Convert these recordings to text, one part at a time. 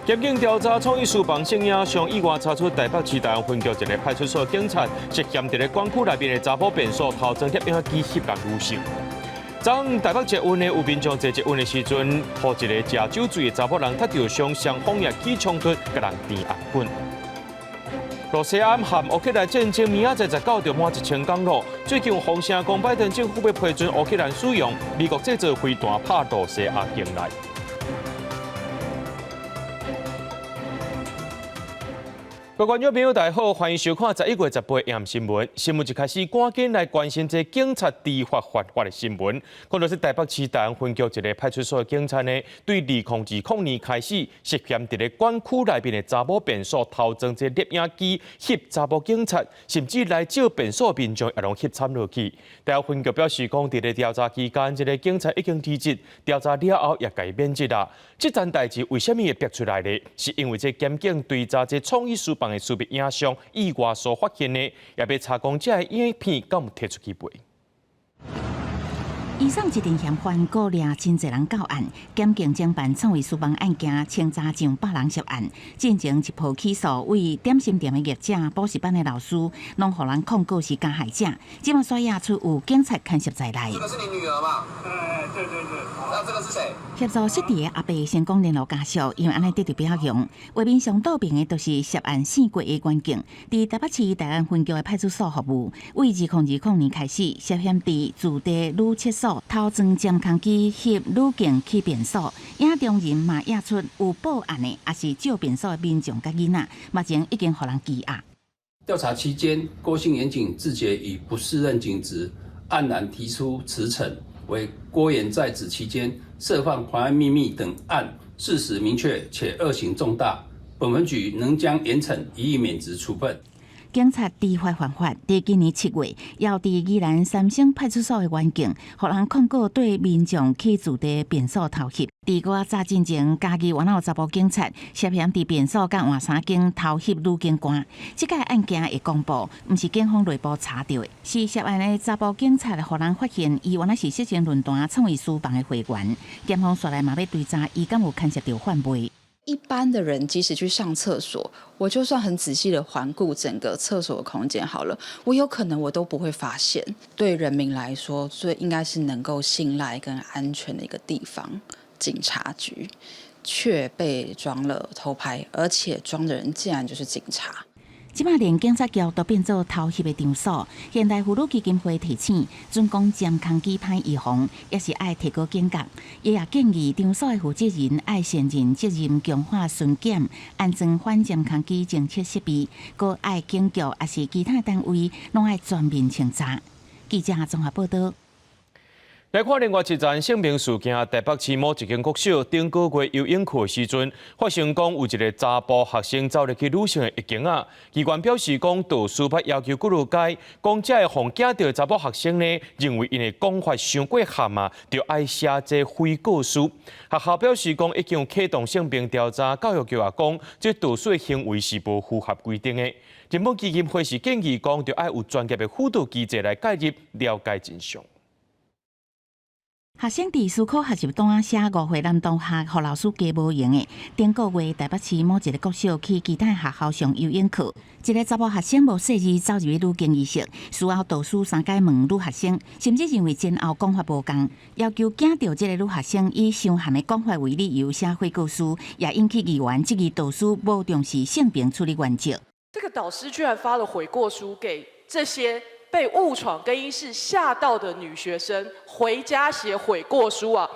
檢警調查創意書房性影像，意外查出台北市大安分局一个派出所警察涉嫌佇咧管區內面的查埔便所偷裝攝影機翕人女性。昨昏台北捷運呢，有民眾坐捷運的時陣，予一个食酒醉的查埔人踢著傷，雙方也起衝突，共人甜頷棍。羅西亞和烏克蘭戰爭明仔載19就滿1000工咯。最近有風聲講，拜登政府欲批准烏克蘭使用美國製造飛彈拍羅西亞境內。各位觀眾朋友，大家好，歡迎收看11月18暗新聞。新聞一開始，趕緊來關心這警察知法犯法的新聞。講到是台北市大安分局一个派出所的警察呢，對2020年開始涉嫌佇咧管區內面的查某便所偷裝這攝影機翕查某警察，甚至來借便所民眾也攏翕慘落去。大安分局表示講，佇咧調查期間，這个警察已經離職，調查了後也共免職啦。這件代誌為啥物會逼出來呢？是因為這檢警追查這創意書房的私密影像意外所發現的，也欲查講這个影片敢有提出去賣。移送一陣嫌犯，閣掠真濟人到案，檢警偵辦創意書房案件，清查上百人涉案。進前一波起訴，為點心店的業者、補習班的老師，攏予人控告是加害者。這馬煞驗出有警察牽涉在內。這個是你女兒嗎？對對對。那這個是誰？協助失智的阿伯成功聯絡家屬，因為按呢得著表揚。畫面上倒爿的都是涉案姓郭的員警，佇台北市大安分局的派出所服務。為2020年開始，涉嫌佇駐地女廁所偷裝監控機翕女警去便所，影中人嘛驗出有報案的，抑是借便所的民眾佮囡仔，目前已經予人羈押。調查期間，郭姓員警自覺已不適任警職，黯然提出辭呈。惟郭員在職期間涉犯妨礙秘密等案，事實明確且惡行重大，本分局能將嚴懲予以免職處分。警察知法犯法，佇今年7月，又佇宜蘭三星派出所的員警，予人控告對民眾去駐地便所偷翕。佇閣較早進前，嘉義原來有查埔警察涉嫌佇便所佮換衫間偷翕女警官。這個案件會公布，毋是警方內部查著的，是涉案的查埔警察予人發現，伊原來是色情論壇創意書房的會員。檢方紲來嘛欲追查，伊敢有牽涉著販賣。一般的人即使去上廁所，我就算很仔細的環顧整個廁所的空間好了，我有可能我都不會發現。對人民來說，最應該是能夠信賴跟安全的一個地方，警察局卻被裝了偷拍，而且裝的人竟然就是警察。這擺連警察局都變做偷翕的場所。現代婦女基金會提醒，準講監控機歹預防，也是愛提高警覺。伊也建議場所的負責人愛承認責任，強化巡檢，安裝反監控機偵測設備，閣愛警局抑是其他單位，攏愛全面清查。記者綜合報道。來看另外一件性平事件，台北市某一間國小頂個月游泳課的時陣，發生講有一個查埔學生走入去女性的浴間仔，機關表示講導師捌要求幾落擺，講這个予驚著的查埔學生呢，認為𪜶的講法傷過譀啊，著愛寫這悔過書。學校表示講已經有啟動性平調查，教育局也講這導師的行為是無符合規定的。人本基金會是建議講，著愛有專業的輔導機制來介入了解真相。學生佇思考學習單寫誤會男同學，予老師加無閒的。頂個月台北市某一個國小去其他學校上游泳課，一個查埔學生無細膩走入去女更衣室，事後導師三擺問女學生，甚至認為前後講法無仝，要求驚著這个女學生以傷譀的講法為理由寫悔過書，也引起議員質疑導師無重視性平處理原則。這個導師居然發了悔過書給這些被誤闖更衣室嚇到的女學生，回家寫悔過書啊？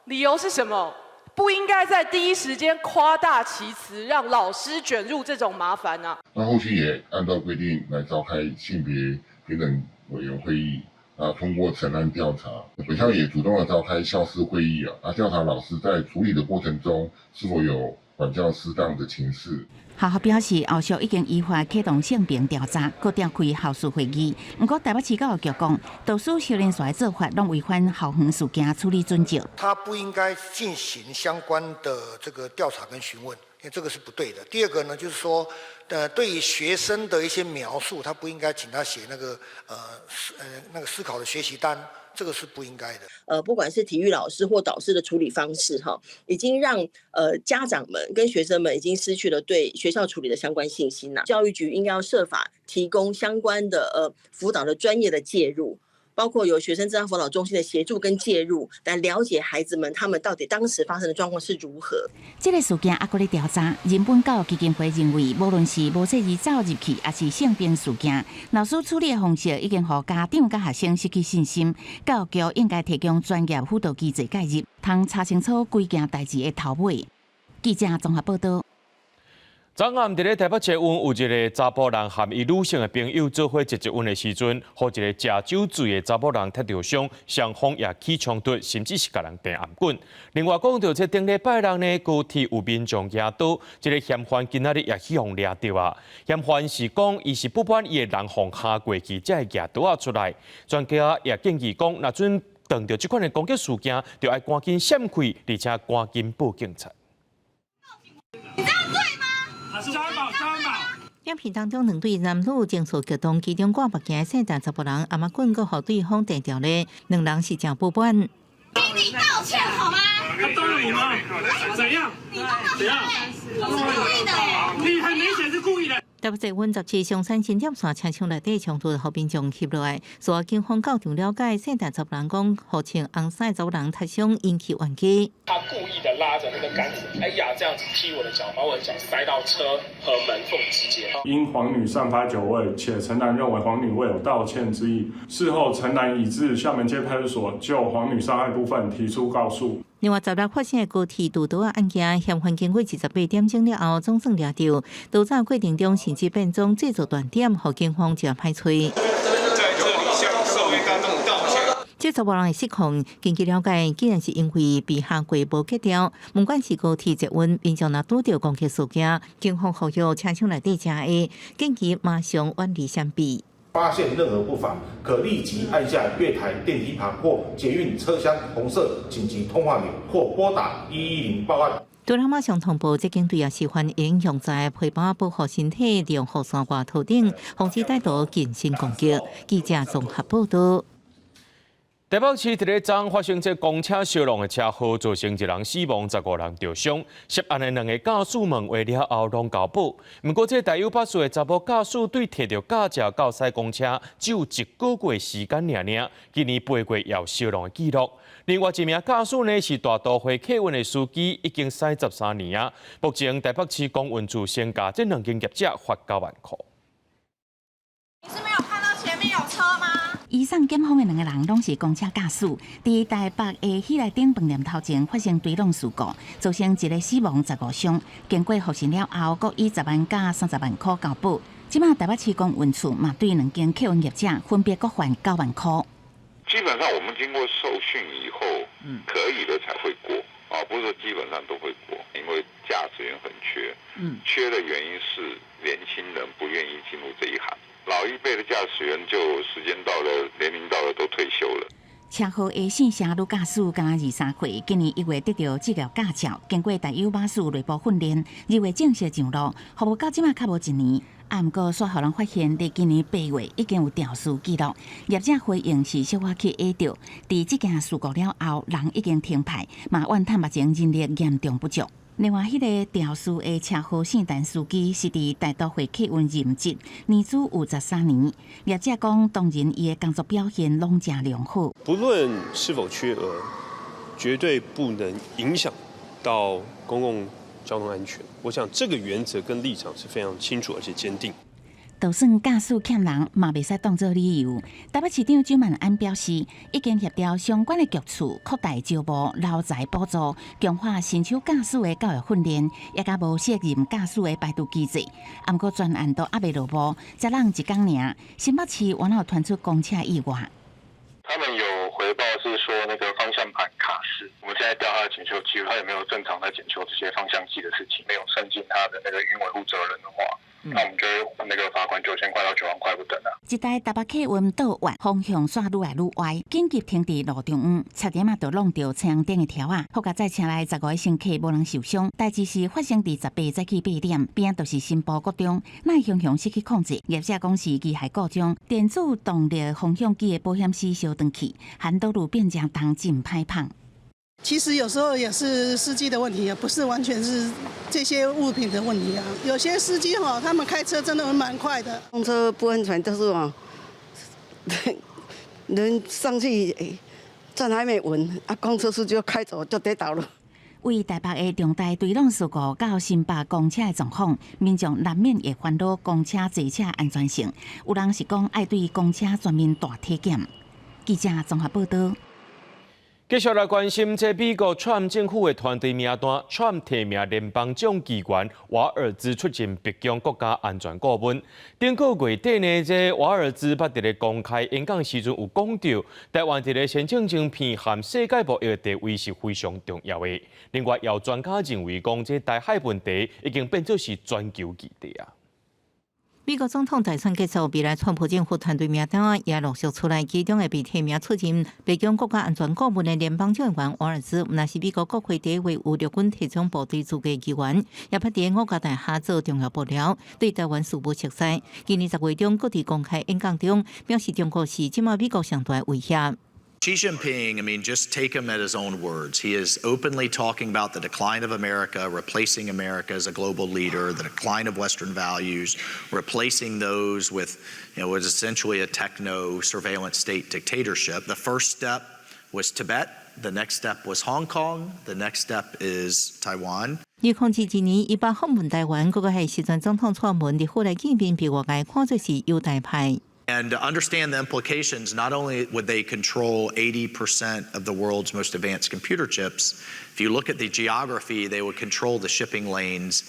理由是什麼？不應該在第一時間誇大其詞，讓老師捲入這種麻煩啊！那後續也按照規定來召開性別平等委員會議啊，通過成案調查。本校也主動的召開校事會議啊，啊調查老師在處理的過程中是否有管教失當的情事。學校表示，後續已經依法啟動性平調查，閣召開校事會議。毋過台北市教育局講，導師修練所的做法攏違反校園事件處理準則。他不應該進行相關的這個調查跟詢問，因為這個是不對的。第二個呢，就是說，對於學生的一些描述，他不應該請他寫那個，那個思考的學習單，這個是不應該的。不管是體育老師或導師的處理方式，哈，已經讓家長們跟學生們已經失去了對學校處理的相關信心啦。教育局應該要設法提供相關的輔導的專業的介入。包括有學生諮商輔導中心的協助跟介入，來了解孩子們他們到底當時發生的狀況是如何。這個事件猶閣咧調查，人本教育基金會認為，無論是無細兒走入去，抑是性病事件，老師處理的方式已經予家長佮學生失去信心。教育局應該提供專業輔導機制介入，通查清楚規件代誌的頭尾。記者綜合報道。昨暗佇咧台北捷運有一个查埔人和伊女性的朋友做伙坐捷運的時陣，予一个食酒醉的查某人踢著傷，雙方也起衝突，甚至是共人掟頷棍。另外講著這頂禮拜六呢，高鐵有民眾舉刀，這个嫌犯今仔日也去予掠著啊。嫌犯是講，伊是不滿伊的人予敲過去，才會舉刀仔出來。專家也建議講，若準碰著這款的攻擊事件，就愛趕緊閃開，而且趕緊報警察。你這樣對嗎？家寶，家寶。影片當中，兩對男女情緒激動，其中掛目鏡的姓陳查埔人，頷仔棍閣予對方掟著咧，兩人是誠不滿。請你道歉好嗎？他動了你嗎？怎樣？你動到怎樣？我是故意的。你很明顯是故意的。台北捷運17松山新店線車廂內底衝突，予民眾翕落來。事後警方到場了解，姓陳查埔人講，予穿紅衫查某人踢傷，引起冤家。他故意的拉着那個桿子，哎呀，這樣子踢我的腳，把我的腳塞到車和門縫之間。因黃女散發酒味，且陳男認為黃女未有道歉之意，事後陳男已至廈門街派出所就黃女傷害部分提出告訴。另外，十六發生的高鐵墮刀案件，嫌犯經過28點鐘了後，總算掠著。逃走過程中，甚至變裝製造斷點，予警方誠歹揣。在這裡向社會大眾道歉。這查某人的失控，根據了解，竟然是因為被嚇過無格調。不管是高鐵捷運，民眾若拄著攻擊事件，警方呼籲車廂內底遮的，緊急馬上遠離閃避。發現任何不法，可立即按下月台電梯旁或捷運車廂紅色緊急通話鈕，或撥打110報案。除了馬上通報，這警隊也是歡迎用在皮包保護身體，利用雨傘蓋頭頂，防止歹徒近身攻擊。記者綜合報道。台北市佇咧昨發生這公車相撞的車禍，造成一人死亡，15人著傷。涉案的兩个駕駛問話了後，攏交保。毋過，這大有百歲的查某駕駛對提著駕照到駛公車，只有一个月時間爾爾，今年8月也有相撞的記錄。另外一名駕駛呢是大都會客運的司機，已經駛13年啊。目前台北市公運處先共這兩間業者罰9萬塊。你是沒有看到前面有車嗎？移送檢方的兩个人攏是公車駕駛，佇台北的喜來登飯店頭前發生追撞事故，造成一个死亡、15傷。經過複審了後，各以10萬佮30萬塊交保。這馬台北市公運處嘛對兩間客運業者分別各罰9萬塊。基本上我們經過受訓以後，可以的才會過啊，不是說基本上都會過，因為駕駛員很缺，缺的原因是年輕人不願意進入這一行。老一輩的駕駛員就時間到了，年齡到了都退休了。車禍的姓謝女駕駛敢若23歲，今年1月得著職業駕照，經過大有馬術內部訓練，2月正式上路，服務到這馬較無一年。啊，毋過煞予人發現，佇今年8月已經有肇事記錄。業者回應是小可去下著，佇這件事故了後，人已經停派，嘛怨嘆目前人力嚴重不足。另外，彼个肇事的車禍姓陳司機是佇大都會客運任職，年資有13年。業者講，當然伊的工作表現攏誠良好。不論是否缺額，絕對不能影響到公共交通安全。我想這個原則跟立場是非常清楚而且堅定。就算駕駛欠人，嘛袂使當做理由。台北市長蔣萬安表示，已經協調相關的局處擴大招募勞才補助，強化新手駕駛的教育訓練，也佮無適任駕駛的排除機制。毋過全案都猶未落幕，才人一工爾，新北市原來有傳出公車意外。他們有回報是說那個方向盤卡死，我們現在調他的檢修記錄，他有沒有正常在檢修這些方向機的事情？沒有善盡他的那個營運維護責任的話，那我們就會那個罰款9000塊到9萬塊不等啊。這台台北客運倒彎方向煞愈來愈歪，緊急停佇路中央，差點仔就挵著車頂的柱仔。好佳哉車內15个乘客無人受傷。代誌是發生佇18早起8點，邊仔就是新埔國中，哪會雄雄失去控制？業者講是機械故障，電子動力方向機的保險絲燒斷去，還道路變成重真歹碰。其實有時候也是司機的問題啊，不是完全是這些物品的問題啊。有些司機哈，他們開車真的蠻快的。公車不安全，就是哦，人上去站還沒穩，啊，公車司機就開走就跌倒了。為台北的重大堆挵事故到新北公車的狀況，民眾難免會煩惱公車坐車安全性。有人是講愛對公車全面大體檢。記者綜合報道。繼續來關心這美國川政府的團隊名單，川提名聯邦眾議員瓦爾茲出任白宮國家安全顧問。頂個月底呢，這瓦爾茲捌佇咧公開演講時陣有講著，台灣佇咧先進晶片和世界貿易的地位是非常重要的。另外，有專家認為講，這台海問題已經變做是全球議題啊。美國總統大選結束，未來川普政府團隊名單也陸續出來，其中會被提名出任白宮國家安全顧問的聯邦眾議員瓦爾茲，毋但是美國國會第一位有陸軍特種部隊資格議員，也捌佇五角大廈做重要幕僚，對台灣事務熟悉。今年10月中，閣佇公開演講中表示，中國是這馬美國上大威脅。 Xi Jinping, I mean, just take him at his own words. He is openly talking about the decline of America, replacing America as a global leader, the decline of Western values, replacing those with what is essentially a techno surveillance state dictatorship. The first step was Tibet. The next step was Hong Kong. The next step is Taiwan. 2021年，伊捌訪問台灣，閣係時陣總統蔡英文佇府內見面，被外界看作是友台派。 And to understand the implications, not only would they control 80% of the world's most advanced computer chips, if you look at the geography, they would control the shipping lanes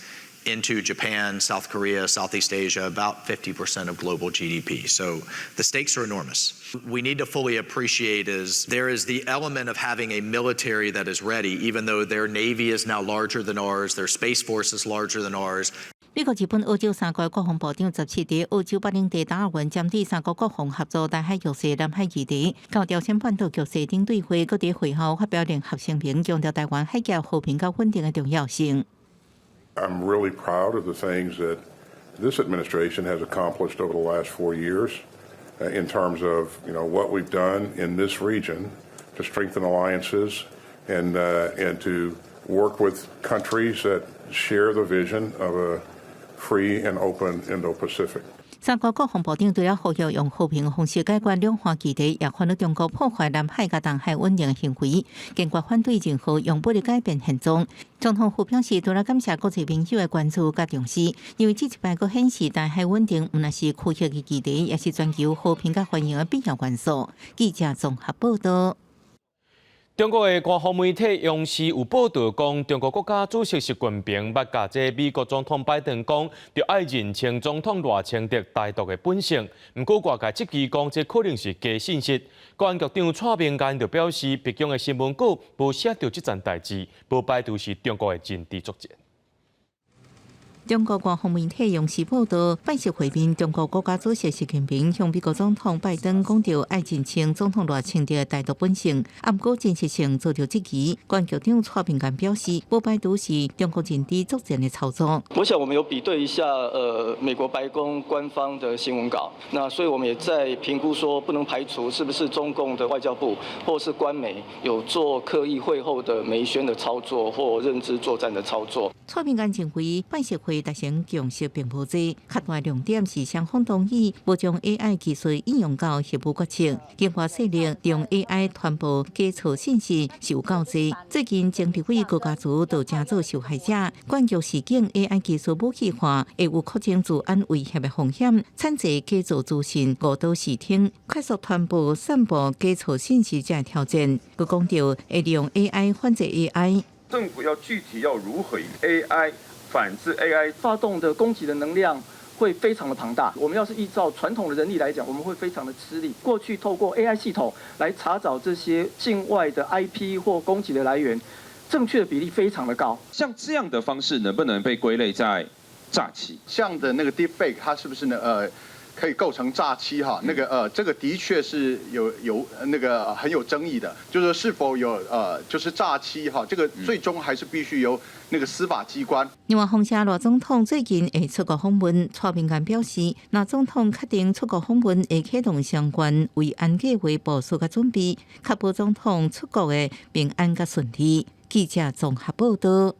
into Japan, South Korea, Southeast Asia, about 50% of global GDP. So the stakes are enormous. We need to fully appreciate is there is the element of having a military that is ready, even though their navy is now larger than ours, their space force is larger than ours. 美國、日本、澳洲三國國防部長17佇澳洲北領地達爾文針對三國國防合作、台海局勢、南海議題、佮朝鮮半島局勢等對話，閣佇會後發表聯合聲明，強調台灣海峽和平佮穩定的重要性。 I'm really proud of the things that this administration has accomplished over the last 4 years in terms of what we've done in this region to strengthen alliances and to work with countries that share the vision of a free and open Indo-Pacific. 三國國防部長除了呼籲用和平方式解決兩岸議題，也煩惱中國破壞南海佮東海穩定的行為，堅決反對任何用武力改變現狀。總統府表示，除了感謝國際朋友的關注佮重視，因為這一擺閣顯示台海穩定，毋但是區域的議題，也是全球和平佮繁榮的必要元素。記者綜合報道。中國的官方媒體央視有報道講，中國國家主席習近平捌共這美國總統拜登講，著愛認清總統賴清德台獨的本性。毋過外界質疑講，這可能是假信息。國安局長蔡明彥就表示，白宮的新聞稿無寫著這層代誌，無排除是中國的認知作戰。中國官方媒體央視報道，拜習會面，中國國家主席習近平向美國總統拜登講著愛認清總統賴清德的台獨本性，毋過真實性遭著質疑。國安局長蔡明彥表示，無排除是中國認知作戰的操作。我想我們有比對一下，美國白宮官方的新聞稿，那所以我們也在評估說，不能排除是不是中共的外交部或是官媒有做刻意會後的媒宣的操作或認知作戰的操作。蔡明彥認為，拜習會達成共識並無濟，較大重點是雙方同意無將 AI 技術應用到核武決策，境外勢力用 AI 傳播假錯信息是有夠濟。最近，前立委高嘉瑜就成做受害者，國安局示警 AI 技術武器化會有擴增資安威脅的風險，產生假造資訊、誤導視聽、快速傳播、散播假錯信息這挑戰。閣講著會利用 AI 反制 AI。政府要具體要如何以 AI 反制 AI 發動的攻擊的能量會非常的龐大。我們要是依照傳統的人力來講，我們會非常的吃力。過去透過 AI 系統來查找這些境外的 IP 或攻擊的來源，正確的比例非常的高。像這樣的方式能不能被歸類在詐欺。這樣的那個 deepfake，它是不是呢？可以構成詐欺哈？那個這個的確是有那個很有爭議的，就是說是否有就是詐欺哈？這個最終還是必須由那個司法機關。另外，風聲賴總統最近會出國訪問，蔡明干表示，若總統確定出國訪問，會啟動相關維安計劃部署佮準備，確保總統出國的平安佮順利。記者綜合報道。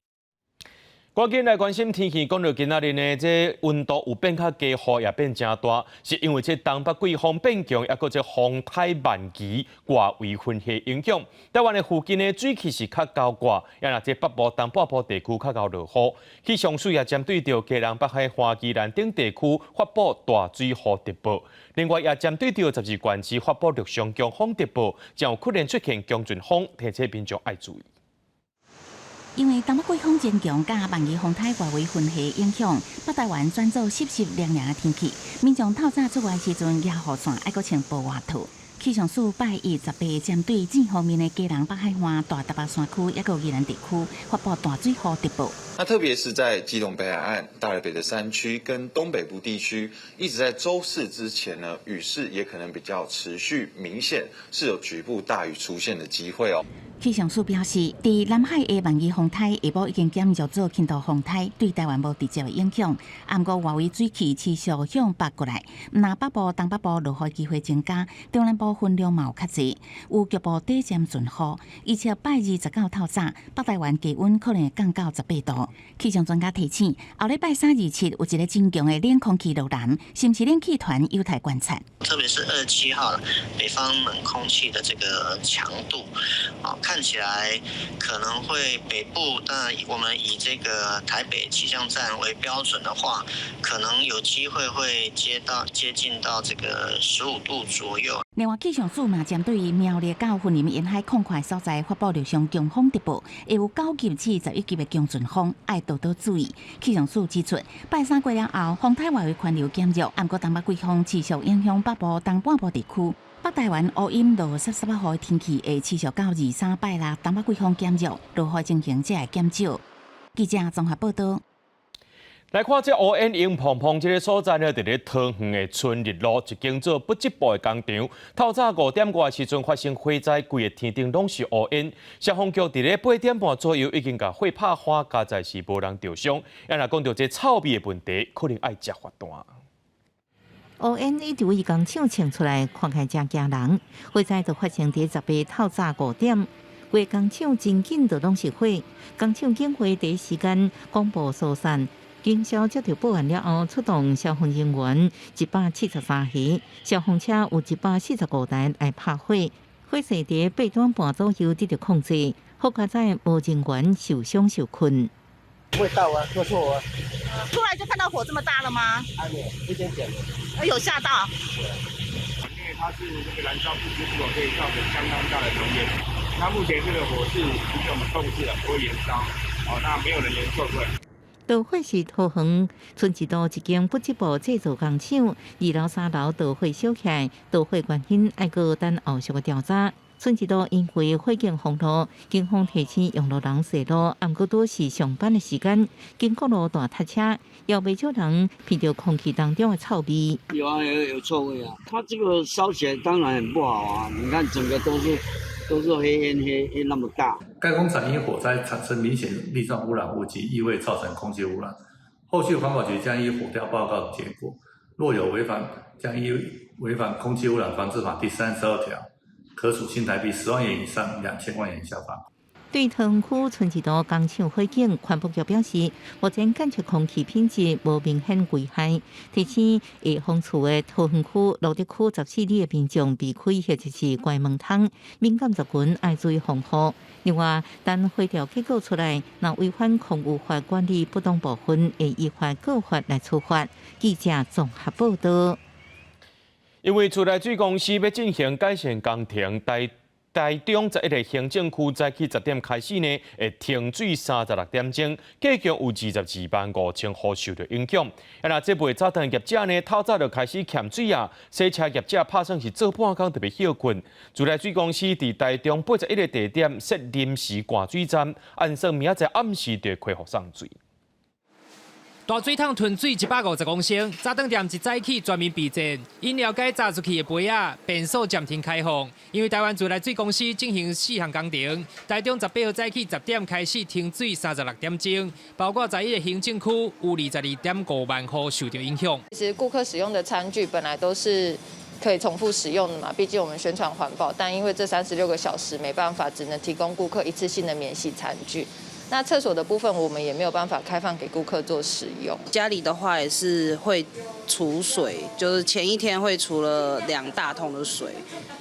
趕緊來關心天氣，講著今仔日呢，這溫度有變較低，雨也變誠大，是因為這東北季風變強，抑閣這風颱萬奇外圍雲系影響。台灣的附近呢，水汽是較高掛，也若這北部、東半部地區較𠢕落雨。氣象署也針對著基隆北海、花宜蘭等地區發布大水雨特報，另外也針對著12縣市發布陸上強風特報，將有可能出現強陣風，提醒民眾愛注意。因為東北季風增強，佮萬宜風颱外圍雲系影響，北台灣轉做濕濕涼涼的天氣。民眾透早出外時陣，舉雨傘愛閣穿薄外套。氣象署拜一十八針對這方面的基隆北海岸、大台北山區抑閣宜蘭地區發布大水雨特報。那特別是在基隆北海岸、大台北的山區跟東北部地區，一直在週四之前呢，雨勢也可能比較持續明顯，是有局部大雨出現的機會哦。氣象署表示，佇南海的萬宜風颱下晡已經減弱做輕度風颱，對台灣無直接的影響。毋過外圍水汽持續向北過來，毋但北部、東北部落雨機會增加，中南部雲量嘛有較濟，有局部短暫陣雨。預測拜二十九透早，北台灣低溫可能會降到18度。氣象專家提醒，後禮拜三、二七有一个真強的冷空氣落南，是毋是冷氣團有待觀察。特別是27號，北方冷空氣的這個強度，啊，看起來可能會北部，但我們以這個台北氣象站為標準的話，可能有機會會接近到這個15度左右。另外，氣象署嘛針對苗栗到雲林沿海廣闊所在發布陸上強風特報，會有9級至11級的強陣風，愛多多注意。氣象署指出，拜三過了後，風颱外圍環流減弱，毋過東北季風持續影響北部、東半部地區。北台灣烏陰落濕濕雨的天氣會持續到二三拜六，東北季風減弱，落雨情形才會減少。記者綜合報道。來看這烏煙湧蓬蓬這个所在呢，佇咧桃園的春日路一間做不織布的工廠，透早5點外時陣發生火災，規个天頂攏是烏煙。消防局佇咧8點半左右已經共火拍花，佳在是無人著傷。啊若講著這臭味的問題，可能愛食罰單。烏煙一直佇工廠衝出來，看起來誠驚人。火災就發生佇18透早5點，規工廠真緊就攏是火。工廠警衛第一時間廣播疏散。警消接到報案了後，出動消防人員173個，消防車有145台來拍火。火勢佇8點半左右得到控制，好佳哉無人員受傷受困。味道啊，臭臭啊！出來就看到火這麼大了嗎？還沒有，一點點。有嚇到？因為它是那個燃燒不織布，可以造成相當大的濃煙。那目前這個火勢已經我們控制了，不會延燒。哦，那沒有人員受困。導火是桃園春日路一間不織布製造工廠，2樓、3樓導火燒起來，導火原因愛閣等後續的調查。春日路因為火警封路，警方提醒用路人踅路，毋過拄是上班的時間，經過路段塞車，也袂少人鼻著空氣當中的臭味。有啊，有臭味啊！它這個燒起來當然很不好啊！你看整個都是黑煙黑煙那麼大。該工廠因火災產生明顯粒狀污染物及異味，造成空氣污染。後續環保局將依火調報告結果，若有違反，將依違反空氣污染防治法第32條，可處新台幣10萬元以上2000萬元以下罰。對桃園區春日路工廠火警，環保局表示，目前檢測空氣品質無明顯危害，提醒下風處的桃園區、蘆竹區14里的民眾避開或者是關門窗，敏感族群愛注意防護。另外，等火調結果出來，若違反空污法管理不當部分，會依法告發來處罰。記者綜合報道。因為自來水公司欲進行改善工程，台中11个行政區早起10點開始呢，會停水36點鐘，計共有22萬5千戶受著影響。啊，若這賣早餐業者呢，透早就開始欠水啊，洗車業者拍算是做半工就欲歇睏。自來水公司佇台中81个地點設臨時灌水站，按算明仔載暗時就會恢復送水。大水桶囤水150公升，早頓店一早起全面備戰。𪜶了解炸出去的杯仔，便所暫停開放，因為台灣自來水公司進行四項工程。台中18號早起10點開始停水36點鐘，包括11個行政區有22.5萬戶受到影響。其實顧客使用的餐具本來都是可以重複使用的嘛，畢竟我們宣傳環保，但因為這36個小時沒辦法，只能提供顧客一次性的免洗餐具。那廁所的部分，我們也沒有辦法開放給顧客做使用。家裡的話也是會儲水，就是前一天會儲了2大桶的水，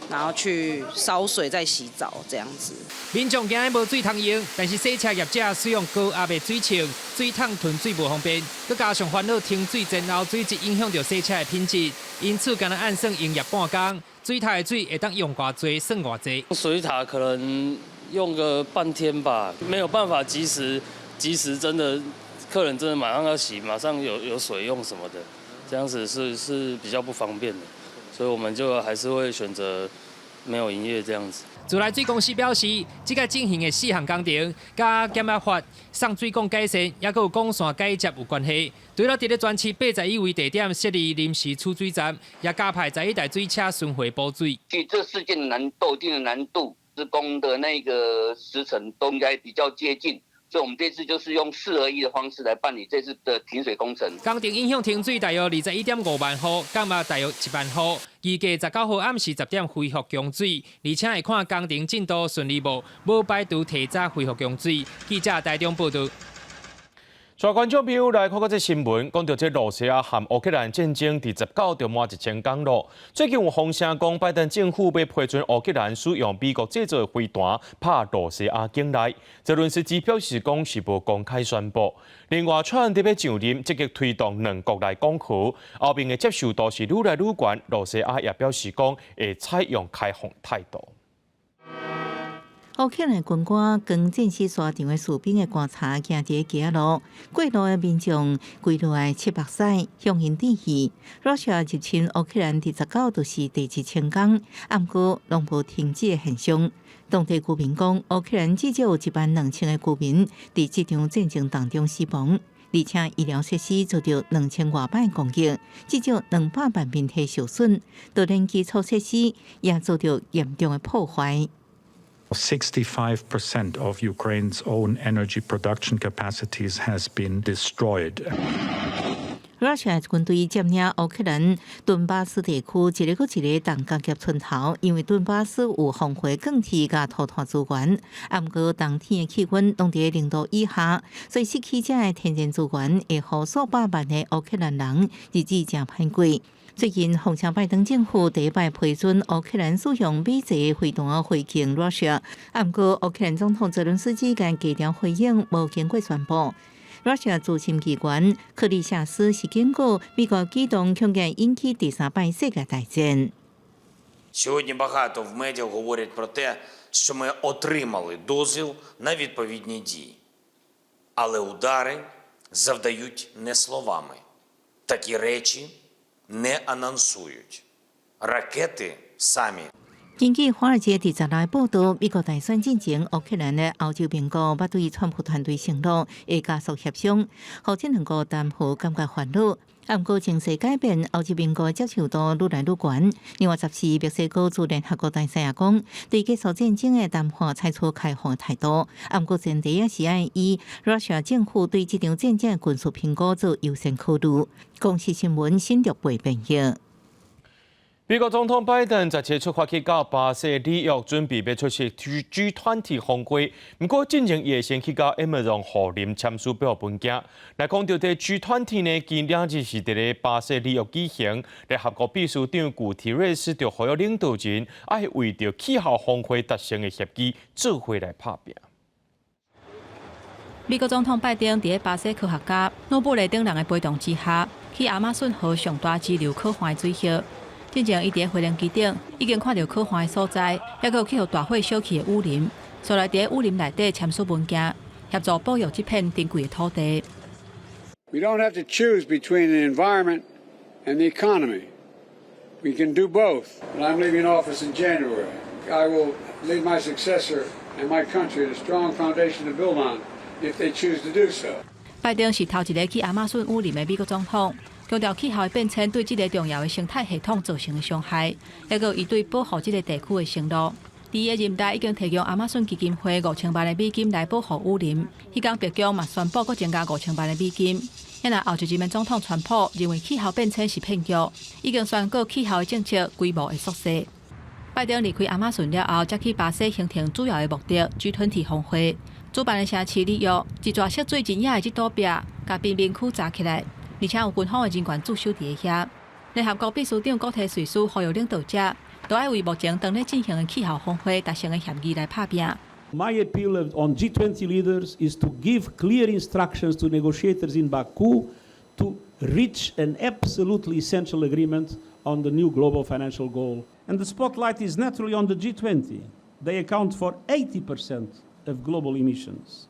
然後去燒水再洗澡這樣子。民眾驚無水通用，但是洗車業者使用高壓的水槍，水桶囤水無方便，閣加上煩惱停水前後水質影響著洗車的品質，因此干焦按算營業半工，水塔的水會當用偌濟算偌濟。水塔可能用個半天吧，沒有辦法及時，及時真的客人真的馬上要洗，馬上有水用什麼的，這樣子是比較不方便的，所以我們就還是會選擇沒有營業這樣子。自來水公司表示，這個進行的四項工程，佮減壓閥、送水管改善，抑閣有管線改接有關係。除了佇咧全市81位地點設立臨時儲水站，也加派11台水車巡迴補水。其實這事件難度、一定的難度，施工的那個時程都應該比較接近，所以我們這次就是用4合1的方式來辦理這次的停水工程。工程影響停水大約21.5萬戶，減壓大約1萬戶。預計19號暗時10點恢復供水，而且會看工程進度順利無，無排除提早恢復供水。記者台中報道。帶觀眾朋友來看看這新聞，講著這羅西亞和烏克蘭戰爭，佇19就滿1000工咯。最近有風聲講，拜登政府欲批准烏克蘭使用美國製造的飛彈拍羅西亞境內。澤倫斯基表示講是無公開宣布。另外，川普欲上任，積極推動兩國來講和，後面的接受度是愈來愈懸。羅西亞也表示講會採用開放態度。烏克蘭軍官跟戰死沙場的士兵的棺材行佇街仔路，過路的民眾跪落來拭目屎，向𪜶致意。羅西亞入侵烏克蘭佇19就是第1000工，毋過攏無停止的現象。當地居民講，烏克蘭至少有1萬2千個居民佇這場戰爭當中死亡，而且醫療設施遭著2000外擺攻擊，至少200萬民體受損，就連基礎設施也遭著嚴重的破壞。 65% of Ukraine's own energy production capacities has been destroyed. 羅西亞軍隊佔領烏克蘭頓巴斯地區一個閣一個重工業村頭，因為頓巴斯有豐富鋼鐵佮塗炭資源，毋過冬天的氣溫攏佇0度以下，所以失去這个天然資源，會予數百萬的烏克蘭人日子誠歹過。最近，風聲拜登政府第一擺批准烏克蘭使用美製飛彈回擊羅西亞，毋過烏克蘭總統澤倫斯基共低調回應，無經過宣布。羅西亞資深機關克里夏斯是警告美國舉動恐驚引起第三擺世界大戰。 Сьогодні багато в медіа говорять про те, що ми отримали дозвіл на відповідні дії. Але удари завдають не словами. Такі речі не анонсують. Ракети самі 根據《華爾街》佇16日報道，美國大選進前，烏克蘭的歐洲盟國捌對川普團隊承諾會加速協商，予這兩國談和感覺煩惱。毋過情勢改變，歐洲盟國接受度愈來愈懸。另外，14墨西哥駐聯合國大使也講，對結束戰爭的談判採取開放態度。毋過前提也是愛以羅西亞政府對這場戰爭的軍事評估做優先考慮。公視新聞新竹編譯。美國總統拜登17出發去到巴西里約，準備欲出席 G20 峰會。毋過進前會先去到 Amazon 雨林簽署保護文件。來講著這 G20 呢，今兩日是佇咧巴西里約舉行。聯合國秘書長古提瑞斯就呼籲領導人愛為著氣候峰會達成的協議做伙來拍拚。美國總統拜登佇巴西科學家諾布雷等人的陪同之下，去亞馬遜河上大支流可旱的水域。進前伊佇飛行機頂已經看著可旱的所在，抑閣有去予大火燒去的雨林，所來佇雨林內底簽署文件，協助保育這片珍貴的土地。 We don't have to choose between the environment and the economy. We can do both. When I'm leaving office in January, I will leave my successor and my country a strong foundation to build on if they choose to do so. 拜拜登是頭一个去亞馬遜雨林的美國總統，強調氣候的變遷對這个重要的生態系統造成的傷害，抑閣有伊對保護這个地區的承諾。佇伊的任內已經提供亞馬遜基金會5000萬的美金來保護雨林。彼工白宮嘛宣布閣增加五千萬的美金。若後一任的總統川普認為氣候變遷是騙局，已經宣告氣候的政策規模會縮細。拜登離開亞馬遜了後，才去巴西行程主要的目的 G20 峰會。主辦的城市里約，一座濁水真野的這堵壁，共貧民區閘起來，而且有軍方的人員駐守佇遐。聯合國秘書長古特瑞斯呼籲領導者，都愛為目前當咧進行的氣候峰會達成的協議來拍拚。 My appeal on G20 leaders is to give clear instructions to negotiators in Baku to reach an absolutely essential agreement on the new global financial goal. And the spotlight is naturally on the G20. They account for 80% of global emissions.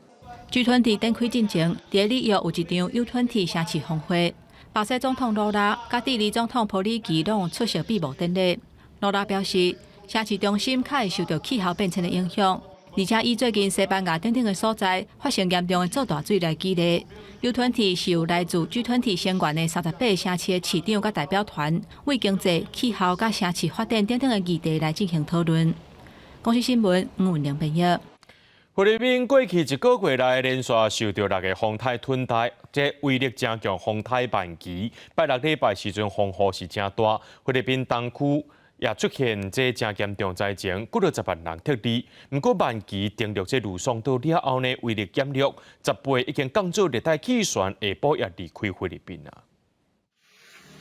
G20 展開進前，佇里約有一場 U20 城市峰會，巴西總統盧拉佮智利總統波里奇攏有出席閉幕典禮。盧拉表示，城市中心較會受著氣候變遷的影響，而且以最近西班牙等等的所在發生嚴重的做大水來舉例。U20 是由來自 G20 成員的38个城市的市長佮代表團，為經濟、氣候佮城市發展等等的議題來進行討論。公視新聞吳文玲編譯。菲律賓過去一個月來連續受著六个風颱吞噬，這威力誠強風颱曼奇，拜六禮拜時陣風雨是誠大，菲律賓東區也出現這誠嚴重災情，幾若十萬人撤離。毋過曼奇登陸這呂宋島了後呢，威力減弱，18已經降做熱帶氣旋，下晡也離開菲律賓啊。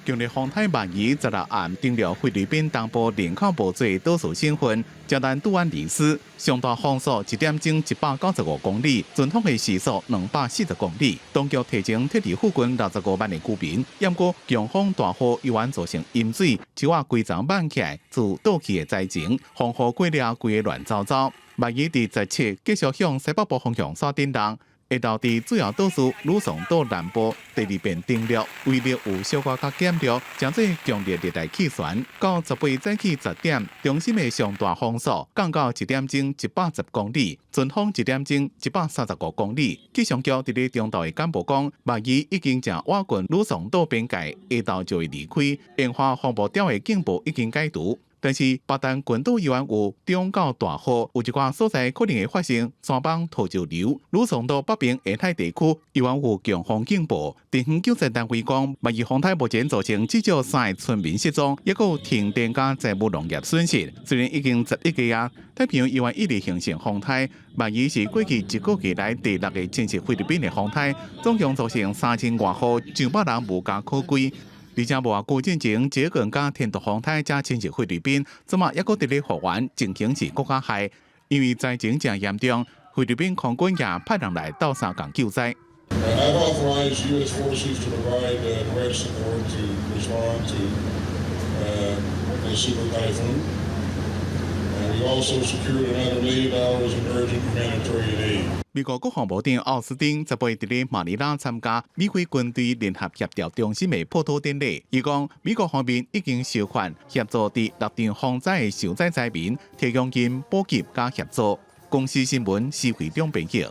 強烈風颱曼宜16暗登陸菲律賓東部人口無濟島嶼省份，聖丹杜安尼斯，上大風速一點鐘195公里，陣風的時速240公里。當局提前撤離附近65萬的居民。毋過強風大雨猶原造成淹水，樹仔規叢挽起來，自倒去的災情，風雨過了規个亂糟糟。曼宜佇17繼續向西北部方向煞頂動。下晝佇主要島嶼呂宋島南部第二遍登陸，威力有小可較減弱，成做強烈熱帶氣旋。到18早起10點，中心的上大風速降到一點鐘110公里，陣風一點鐘135公里。氣象局佇咧中晝的簡報講，曼宜已經誠倚近呂宋島邊界，下晝就會離開。煙花風暴潮的警報已經解除。但是巴丹群島猶原有中到大雨，有一寡所在可能會發生山崩土石流。呂宋島北邊沿海地區猶原有強風警報。地方救災單位講，曼宜風颱目前造成至少三个村民失蹤，抑閣有停電佮財物農業損失。雖然已經11月啊，太平洋猶原一直形成風颱，曼宜是過去一個月來第六个侵襲菲律賓的風颱，總共造成3000外戶上百人無家可歸。而且無偌久進前，這個佮天毒風颱才侵襲菲律賓，這馬抑閣佇咧復原，情形是閣較害。因為災情誠嚴重，菲律賓空軍也派人來鬥相共救災。 I've authorized U.S. forces to provide direct support to respond to the super typhoon. And we also secured another $1 million in urgent humanitarian aid. 美國國防部長奧斯汀18佇咧馬尼拉參加美菲軍隊聯合協調中心的破土典禮。伊講，美國方面已經授權協助佇六場風災的受災災民提供𪜶補給佮協助。公視新聞施惠中編輯。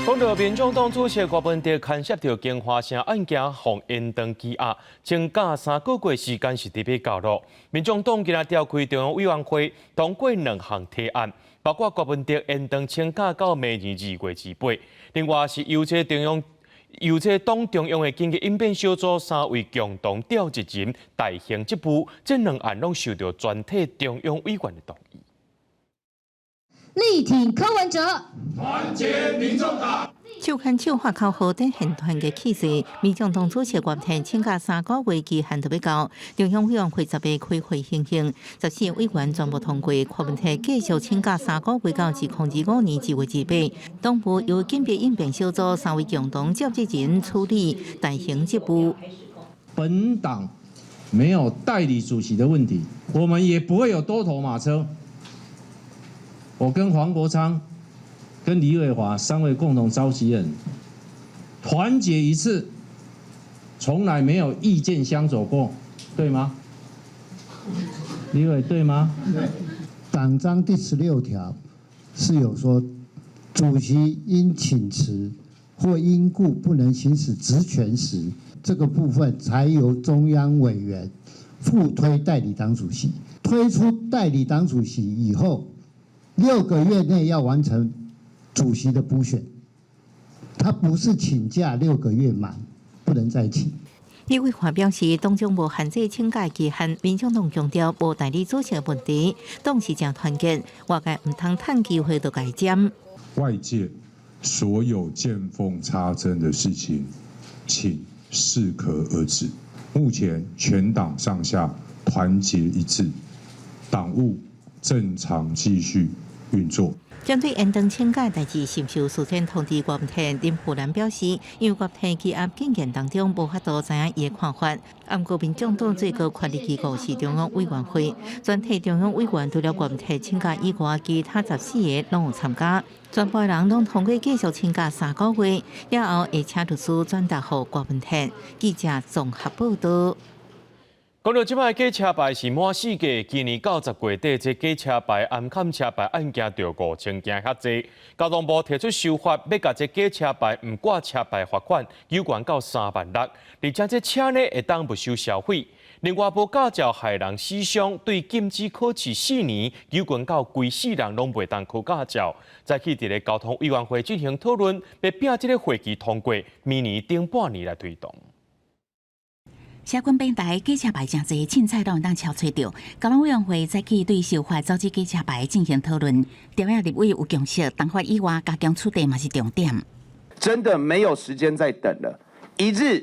講到民眾黨主席柯文哲牽涉著京華城案件，予延長羈押，請假3個月時間是佇欲到咯。民眾黨今仔召開中央委員會，通過兩項提案，包括柯文哲延長請假到明年2月28，另外是由這中央由這黨中央的緊急應變小組三位共同召集人代行職務，這兩案攏受著全體中央委員的同意。力挺柯文哲，團結民眾黨。手牽手發口號展現團結氣勢。民眾黨主席郭台請假3個月期限就欲到，中央委員會十八開會行行，14委員全部通過，柯文哲繼續請假三個月到2025年2月28。黨部由緊急應變小組三位共同召集人處理代行職務。本黨沒有代理主席的問題，我們也不會有多頭馬車。我跟黃國昌、跟李偉華三位共同召集人，團結一致，從來沒有意見相左過，對嗎？李偉對嗎？對。黨章第16條是有說，主席因請辭或因故不能行使職權時，這個部分才由中央委員附推代理黨主席。推出代理黨主席以後，6個月內要完成主席的補選。他不是請假六個月滿，不能再請。李偉華表示，黨中無限制請假期限，民眾黨強調無代理主席問題，黨是誠團結，外界毋通趁機會就共佔。外界所有見縫插針的事情，請適可而止。目前全黨上下團結一致，黨務正常繼續運作。針對延長請假代誌是毋是有事先通知郭文林富蘭表示，因為郭提起案件件當中無法度知影伊的看法。毋過民眾黨最高權力機構是中央委員會，全體中央委員除了郭提請假以外，其他14個攏有參加。全部人攏通過繼續請假3個月，了後會請律師轉達予郭文鐵。記者綜合報道。講到這擺假車牌是滿世界，今年到10月底，這假車牌、頷崁車牌案件就5000件遐濟。交通部提出修法，欲共這假車牌、毋掛車牌罰款，懸到3萬6，而且這車呢會當沒收銷毀。另外，無駕照害人死傷，對禁止考試4年，懸到規世人攏袂當考駕照。早起佇咧交通委員會進行討論，欲拼這個會期通過，明年頂半年來推動。社群平台假車牌誠濟，凊彩攏會當抄揣著。交通委員會早起對修法阻止假車牌進行討論，朝野立委有共識，重罰以外加強取締嘛是重點。真的沒有時間再等了，一日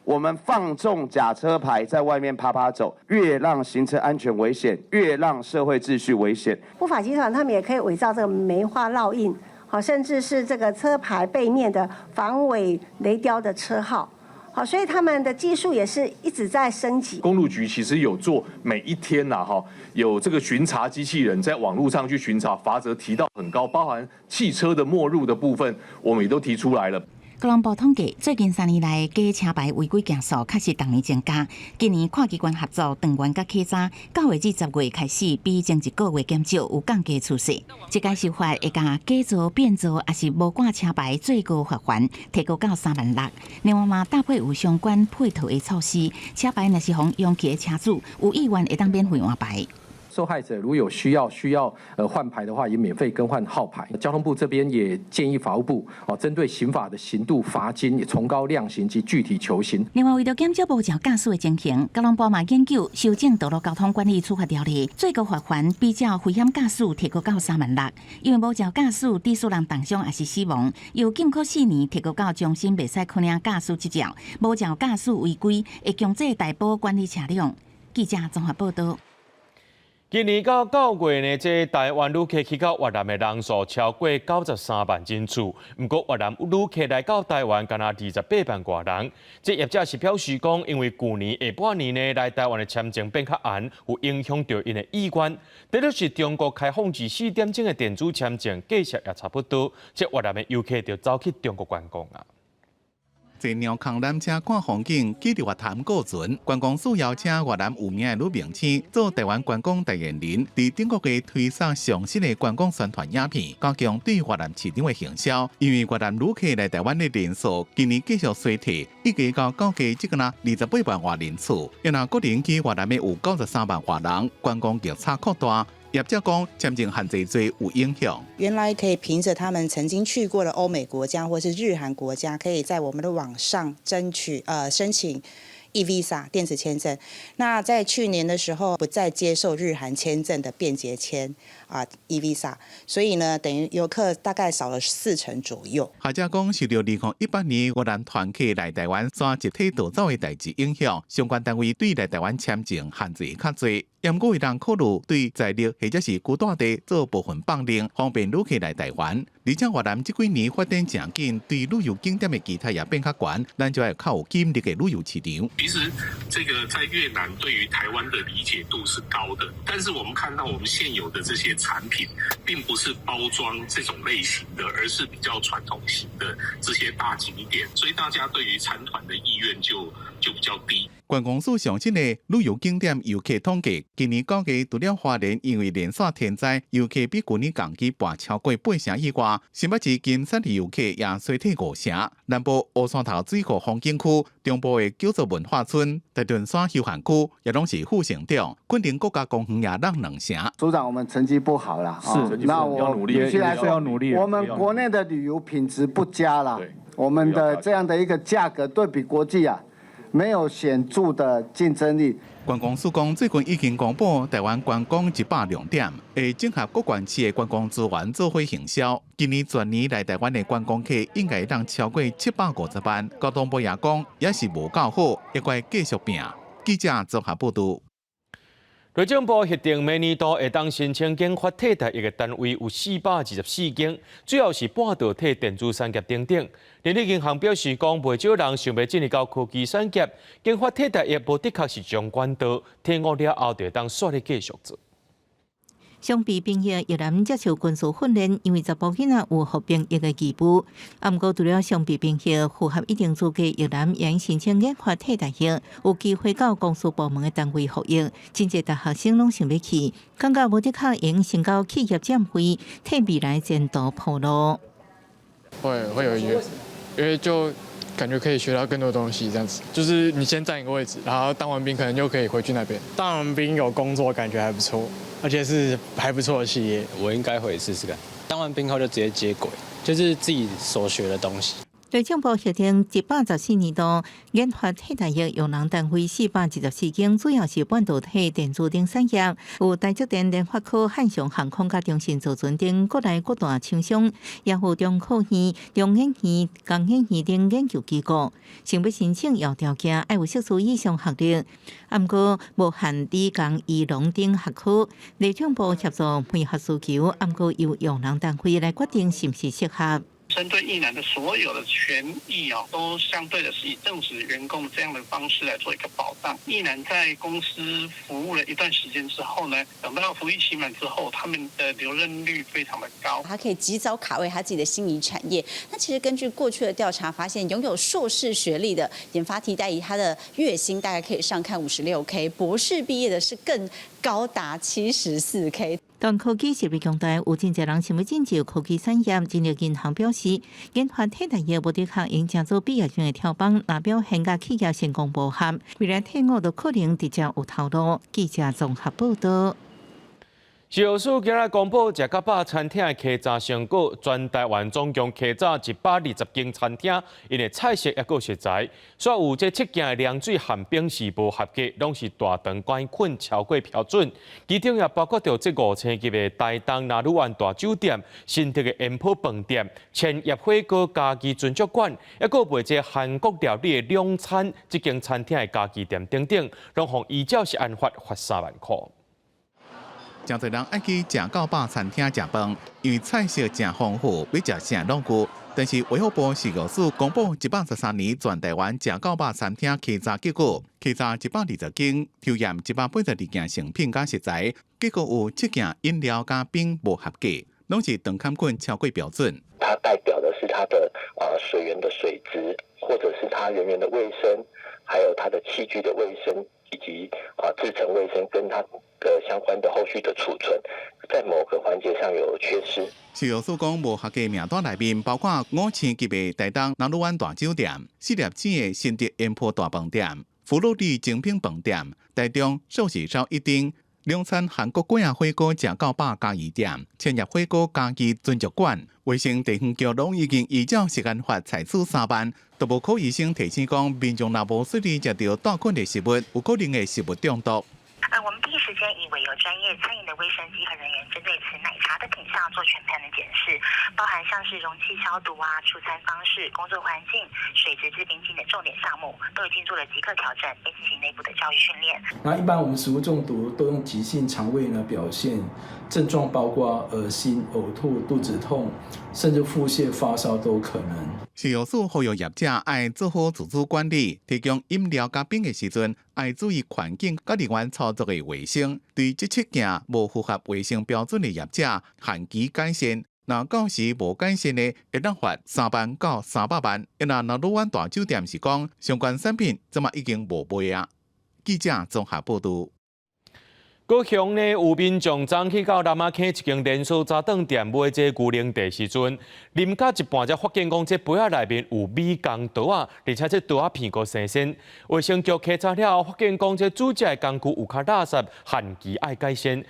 我們放縱假車牌在外面趴趴走，越讓行車安全危險，越讓社會秩序危險。不法集團他們也可以偽造這個梅花烙印，好，甚至是這個車牌背面的防偽雷雕的車號。好，所以他們的技術也是一直在升級。公路局其實有做每一天吶，哈，有這個巡查機器人在網路上去巡查，罰則提到很高，包含汽車的沒入的部分，我們也都提出來了。交通部統計，最近3年來假車牌違規件數確實逐年增加。今年跨機關合作，長遠佮客閘，9月至10月開始，比前一個月減少，有降低趨勢。這屆修法會共假造、變造，抑是無掛車牌最高罰鍰提高到3萬6。另外嘛，搭配有相關配套的措施，車牌若是予用去的車主有意願會當免費換牌。受害者如有需要需要換牌的話，也免費更換號牌。交通部這邊也建議法務部哦，針對刑法的刑度罰金也從高量刑及具體求刑。另外，為著減少無照駕駛的情形，交通部嘛研究修正道路交通管理處罰條例，最高罰鍰比照危險駕駛提高到3萬6。因為無照駕駛，致使人重傷抑是死亡，由禁考4年提高到終身袂使考領駕駛執照。無照駕駛違規，會強制代保管理車輛。記者綜合報道。今年到9月呢，這台灣旅客去到越南的人數超過93萬人次。毋過越南旅客來到台灣，干焦28萬外人。這業者是表示講，因為舊年下半年呢來台灣的簽證變較嚴，有影響著𪜶的意願。特別是中國開放24點鐘的電子簽證，價錢也差不多。這越南的遊客就走去中國觀光啊。坐貓空纜車看風景，記得話談過船。觀光署邀請越南有名的女明星做台灣觀光代言人，佇頂個月推送上新的觀光宣傳影片，加強對越南市場的行銷。因為越南旅客來台灣的人數今年繼續衰退，預計到9月只干焦28萬外人次。若個人去越南的有93萬外人，觀光業差擴大。業者講簽證限制濟有影響。原來可以憑着他們曾經去過的歐美國家或是日韓國家，可以在我們的網上爭取申請 e-visa 電子簽證。那在去年的時候，不再接受日韓簽證的便捷簽啊 e-visa，所以呢，等於遊客大概少了4成左右。學者講，受著2018年越南團客來台灣煞集體逃走的代誌影響，相關單位對來台灣簽證限制較濟。毋過會當考慮對在地或者是居住地做部分放寬，方便旅客來台灣。而且越南這幾年發展誠緊，對旅遊景點的期待也變較懸，咱就愛較有吸引力的旅遊市場。其實這個在越南對於台灣的理解度是高的，但是我們看到我們現有的這些產品，並不是包裝這種類型的，而是比較傳統型的這些大景點，所以大家對於參團的意願就比較低。觀光署上新的旅遊景點遊客統計，今年9月除了花蓮因為連續天災，遊客比舊年同期跋超過八成以外，新北市金山的遊客也衰退五成。南部烏山頭水庫風景區、中部的九族文化村、大屯山休閒區也攏是負成長。墾丁國家公園也落兩成。署長，我們成績不好啦，是，那我必須來說要努力。我們國內的旅遊品質不佳啦，我們的這樣的一個價格對比國際啊，沒有顯著的競爭力。觀光署講，最近已經公布台灣觀光100亮點，會整合各縣市的觀光資源做伙行銷。今年全年來台灣的觀光客應該會當超過750萬。交通部也講，也是無夠好，會閣繼續拼。記者綜合報導。內政部核定每年度會當申請研發替代役的單位有424間，主要是半導體、電子產業等等。人力銀行表示講，袂少人想欲進入到科技產業，研發替代役無的確是上管道，退伍了後就會當煞咧繼續做。常備兵役役男接受軍事訓練，因為查埔囡仔有服兵役的義務。啊，毋過除了常備兵役符合一定資格，役男會申請研發替代役，有機會到公司部門的單位服役。真濟大學生攏想欲去，感覺無的確會先到企業佔位，替未來前途鋪路。會有意願，因為就感覺可以學到更多東西，這樣子，就是你先佔一個位置，然後當完兵可能又可以回去那邊。當完兵有工作，感覺還不錯。而且是還不錯的企業，我應該會試試看。當完兵後就直接接軌，就是自己所學的東西。內政部核定114年度研發替代役用人單位424間，主要是半導體、電子等產業，有台積電、聯發科、漢翔航空佮中信造船等國內各大廠商，也有中科院、中研院、工研院等研究機構。想欲申請有條件，愛有碩士以上學歷，啊，毋過無限理工、醫農等學科。內政部協助配合需求，啊，毋過由用人單位來決定是毋是適合。針對役男的所有的權益啊，都相對的是以正職員工這樣的方式來做一個保障。役男在公司服務了一段時間之後呢，等到服役期滿之後，他們的留任率非常的高。他可以及早卡位他自己的心儀產業。那其實根據過去的調查發現，擁有碩士學歷的研發替代役，他的月薪大概可以上看56K，博士畢業的是更高達74K。當科技實力強大，有真濟人想欲進入科技產業。人力銀行表示，研發替代役無的確會成做畢業生的跳板，若表現佮企業成功無合，未來退伍就可能直接有頭路。記者綜合報導。食藥署今日公布食較飽餐廳的稽查成果，全台灣總共稽查120間餐廳，𪜶的菜色抑閣食材，煞有這七件的涼水含冰是無合格，攏是大腸桿菌超過標準。其中也包括著這五星級的台東那魯灣大酒店、新竹的煙波飯店、千葉火鍋家己尊爵館，抑閣賣這韓國料理的兩餐這間餐廳的家己店等等，攏予依照食安法罰3萬箍。誠濟人愛去食到飽餐廳食飯，因為菜色誠豐富，欲食啥攏有。但是衛福部食藥署公布113年全台灣食到飽餐廳稽查結果，稽查120間，抽驗182件成品佮食材，結果有七件飲料佮冰無合格，攏是腸桿菌超過標準。它代表的是它的水源的水質，或者是它人員的衛生，還有它的器具的衛生，以及製程衛生，跟它的相關的後續的儲存，在某個環節上有缺失。食藥署講，無合格名單內面包括五星級的台東那魯灣大酒店、四粒子的新竹煙波大飯店、福祿里精品飯店、台中壽喜燒一丁、兩餐韓國粿仔火鍋食到飽嘉義店、千葉火鍋嘉義尊爵館。衛生地方局攏已經依照食安法採取3萬。動物科醫生提醒講，民眾若無注意食著帶菌的食物，有可能會食物中毒。我們第一時間已委由專業餐飲的衛生稽核人員，針對此奶茶的品項做全盤的檢視，包含像是容器消毒啊、儲餐方式、工作環境、水質製冰機等重點項目，都已經做了即刻調整，並進行內部的教育訓練。那一般我們食物中毒都用急性腸胃呢表現，症狀包括噁心、嘔吐、肚子痛，甚至腹瀉、發燒都可能。食藥署呼籲業者愛做好自主管理，提供飲料佮冰的時陣，愛注意環境佮人員操作的衛生。對這七件無符合衛生標準的業者，限期改善。若到時無改善的，會當罰3萬到300萬。若那魯灣大酒店是講，相關產品這馬已經無賣啊。記者綜合報道。高雄呢，有民眾昨去到南仔坑一間連鎖早頓店買這牛奶茶時陣，啉到一半才發現講這杯仔內面有美工刀仔，而且這刀仔片閣新鮮。衛生局稽查了後，發現講這煮食的工具有較垃圾，限期愛改善。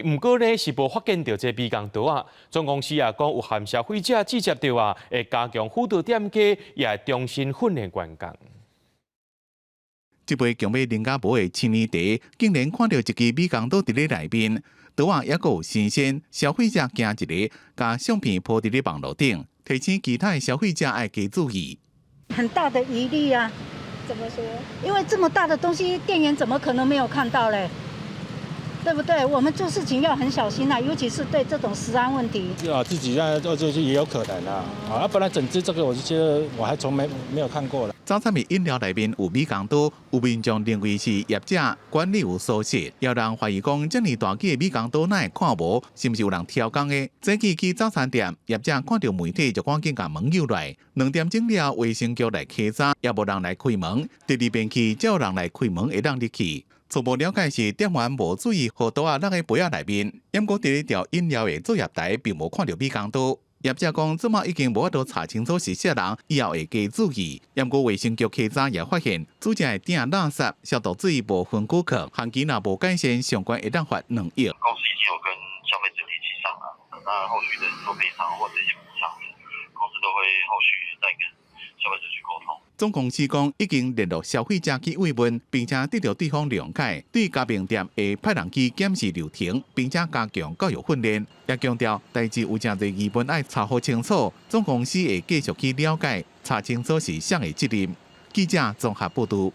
毋過呢，是無發現著這美工刀仔。總公司也講有含消費者指責著啊，會加強輔導店家，也會重新訓練員工。這杯強欲啉甲無的青年茶，竟然看著一支美工刀佇咧內面，刀仔猶閣有新鮮。消費者驚一下，共相片 po 佇咧網路頂，提醒其他的消費者愛加注意。很大的疑慮啊！怎麼說？因為這麼大的東西，店員怎麼可能沒有看到嘞？對不對？我們做事情要很小心啊，尤其是對這種食安問題。啊，自己在做這也有可能啊。啊，本來整支這個，我就覺得我還從沒有看過了。早餐的飲料內面有美工刀，有民眾認為是業者管理有疏失，也有人懷疑講這麼大支的美工刀哪會看無？是毋是有人偷工的？早起去早餐店，業者看著媒體就趕緊共門扭來。2點鐘了，衛生局來稽查，也無人來開門。第二遍去，才有人來開門，會當入去。初步了解是店員無注意，予刀仔落佇杯仔內面，毋過佇咧調飲料的作業台並無看著美工刀。業者講，這馬已經無法度查清楚是啥人，以後會加注意。毋過衛生局稽查也發現，煮食的鼎垃圾，消毒水無分顧客，限期若無改善，相關會當罰2億。公司已經有跟消費者聯繫上了，那後續的做賠償或者一些補償，公司都會後續再跟消費者去溝通。總公司講已經聯絡消費者去慰問，並且得著對方諒解，對加盟店會派人去檢視流程，並且加強教育訓練。也強調代誌有誠濟疑問愛查予清楚，總公司會繼續去了解，查清楚是誰的責任。記者綜合報道。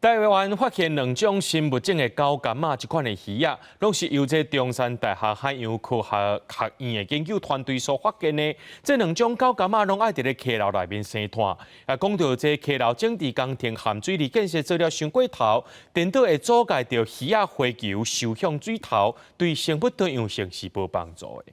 台灣發現兩種新物種的狗柑仔，這款的魚仔，攏是由這中山大學海洋科學學院的研究團隊所發現的。這兩種狗柑仔攏愛佇咧溪流內面生湠。啊，講著這溪流整治工程含水利建設做了傷過頭，顛倒會阻礙著魚仔洄游收向水頭，對生物多樣性是無幫助的。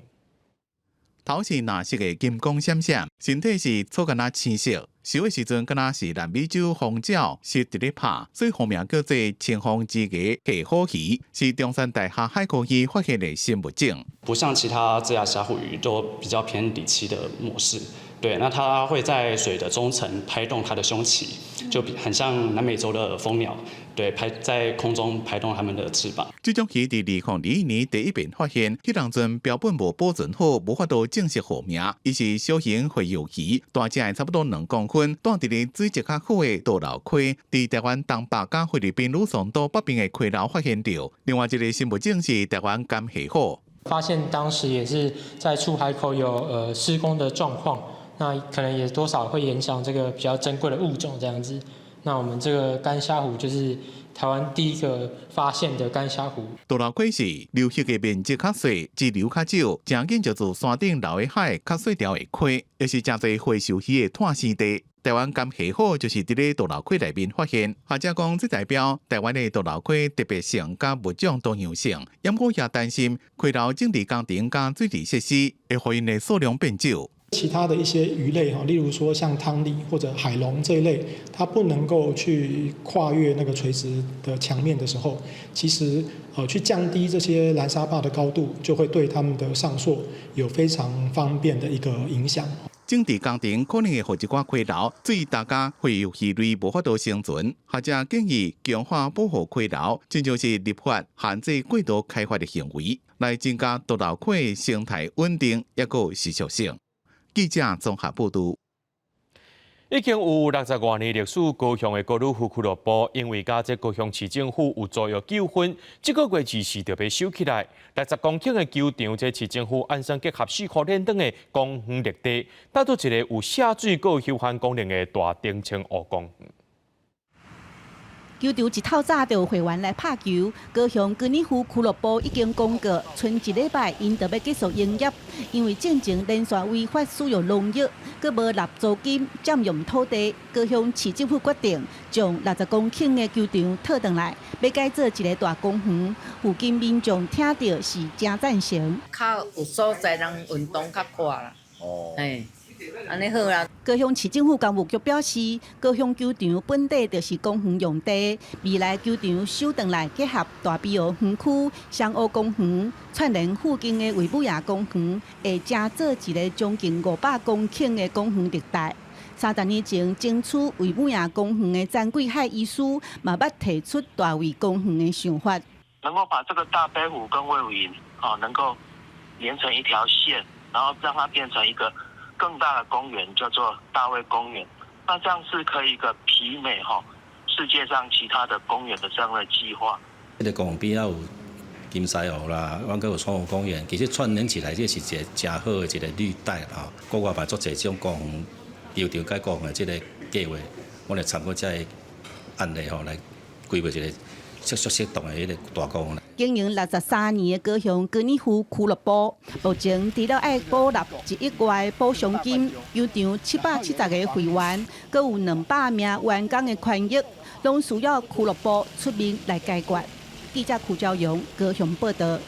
頭是藍色的金光閃閃，身體是草敢若青色，泅的時陣敢若是南美洲紅鳥是佇咧拍，所以學名叫做青峰之牙黑虎魚，是中山大學海科系發現的新物種。不像其他這亞蝦虎魚都比較偏底棲的模式，對，那它會在水的中層拍動它的胸鰭，就很像南美洲的蜂鳥，對，拍在空中拍動它們的翅膀。這種魚佇2021年第一遍發現，彼當陣標本無保存好，無法度正式號名。伊是小型洄游魚，大隻差不多2公分，住佇咧水質較好的多流溪，佇台灣東北佮菲律賓呂宋島北邊的溪流發現著。另外一個新物種是台灣甘黑虎。發現當時也是在出海口有施工的狀況，那可能也多少會影響這個比較珍貴的物種這樣子。那我們這個乾蝦虎就是台灣第一個發現的乾蝦虎。多流溪是流域的面積較細，支流較少，誠緊就自山頂流的海較細條的溪，也是誠濟洄游魚的湠生地。台灣甘黑虎就是佇咧多流溪內面發現，學者講這代表台灣的多流溪特別性佮物種多樣性，毋過也擔心溪流整治工程佮水利設施會予𪜶的數量變少。其他的一些魚類哈，例如說像湯鯉或者海龍這一類，它不能夠去跨越那個垂直的牆面的時候，其實去降低這些攔沙壩的高度，就會對它們的上溯有非常方便的一個影響。整治工程可能會予一寡溪流水大佮洄游魚類無法度生存，學者建議強化保護溪流，親像是立法限制過度開發的行為，來增加多流溪生態穩定，抑閣持續性。記者綜合報道。已經有60外年歷史，高雄的高爾夫俱樂部，因為佮這高雄市政府有租約糾紛，這個月二四就欲收起來。60公頃的球場，這市政府按算結合四箍連轉的公園綠地，打造一個有下水閣休閒功能的大澄清湖公園。球場一透早就有會員來拍球。高雄高爾夫俱樂部已經公告，賰一禮拜𪜶就欲結束營業，因為進前連續違法使用農藥，閣無納租金，佔用土地。高雄市政府決定將60公頃的球場套轉來，欲改做一个大公園。附近民眾聽著是誠贊成。較有所在通運動較快啦。哦。嘿，按呢好啦。高雄市政府工務局表示，高雄球場本底就是公園用地，未來球場收轉來結合大埤湖園區、雙湖公園、串聯附近的衛武營公園，會成做一个將近500公頃的公園綠帶。30年前爭取衛武營公園的詹貴海醫師，嘛捌提出大衛公園的想法。能夠把這個大悲湖跟衛武營啊，能夠連成一條線，然後讓它變成一個更大的公園，叫做大衛公園。那這樣是可以一個媲美哈世界上其他的公園的這樣的計劃。這个公園邊仔有金獅湖啦，阮閣有創湖公園，其實串聯起來，這是一个誠好的一个綠帶吼。國外嘛足濟這種公園、球場佮公園的這个計劃，阮會參考這个案例吼，來規劃一个適當的彼个大公園。經營63年的高雄高爾夫俱樂部，目前除了愛補納1億外補償金，球場770個會員，閣有200名員工的權益，攏需要俱樂部出面來解決。記者柯昭陽高雄報道。